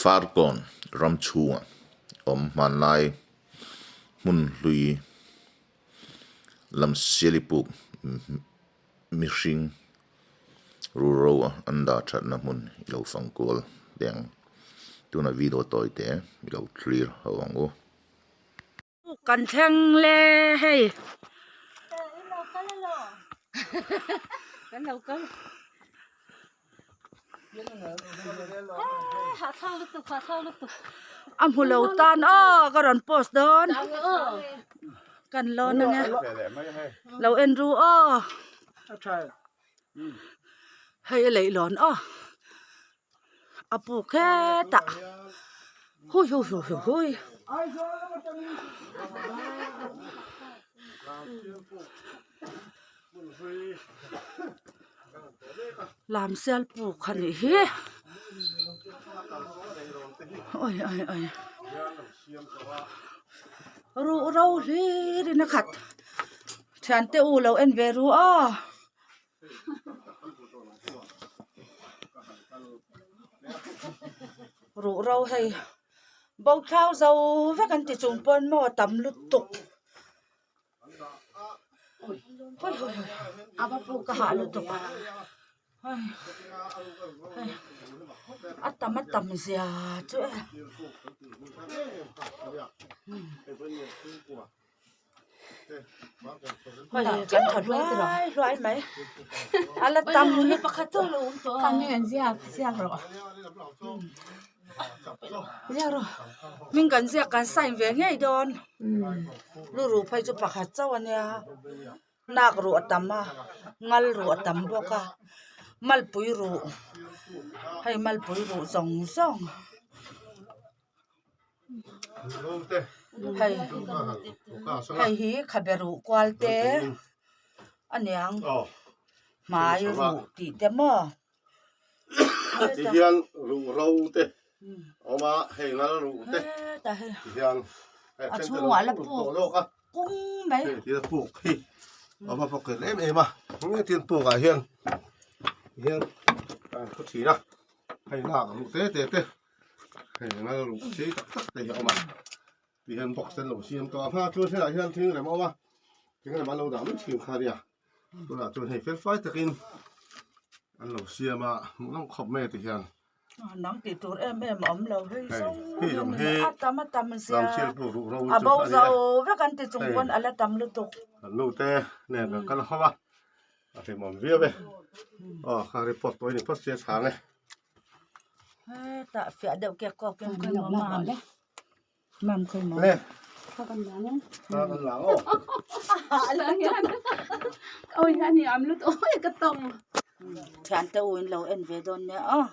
Farkawn ram chhunga awm hmanlai hmun hlui lam Sialipuk mihring ruro an dah thatna hmun i lo fang kual teh ang. Tuna video tawi te i lo clear ho ang u. Kan thleng le hei. A hmu lo tan aw ka rawn post dawn kan lawn ang e lo en ru aw hei a leihlawn aw. A puk hetah hui hui hui hui hui lam sial puk a nih hi awi awi awi ruh ro hlir in a khat thiante u lo en ve ru aw. Ruh ro hei bo thlau zo vek an ti chung pawn maw a tam lutuk hawi hawi hawi ka hah lutuk hei hei a tam a tam zia chu e. Hei kan tha hluai hluai mai a la tam hi pakhat chu lo awm tawh a ziak rawh ziak rawh hming kan ziak kan sign ve ngei dawn lu ruh phei chu pakhat chauh a nia nak ruh a tam a ngal ruh a tam bawk a malpui ruh hei malpui ruh zawng zawng. Hei hei hi khabe ruh kual te a niang hmai ruh tih te maw ti hian ruh ro te awm a hei ngal ruh te ti hian a chhungah la puk kung mai hei ti puk hi awm a pawk em em a tin puk ah hian hian an thu thin a hei lak ruh te te te. Hei ngal ruh sei tak tak te hi a awm a ti hian box te an lo siam tawh a hma chuan helaiah hian thing rem a awm a thing rem an lo dah mai thin kha nia tunah chuan hei fel fai takin an lo siam a hmuh nawm khawp mai a ti hian nang tih tur em em a awm lo hei zawng hei zawng hi a tam a tam zia a bo zo vek an ti chung pawn a la tam lutuk an nu te nen kan kal ho a a hlimawm viau e aw kha report pawh hi ni phawt se a chhang e. Hetah fiah deuh kek kawk in khawi maw mam mam khawi maw le kan lang aw oi ani am lut oi ka tawng thian te u in lo en ve dawn nia aw.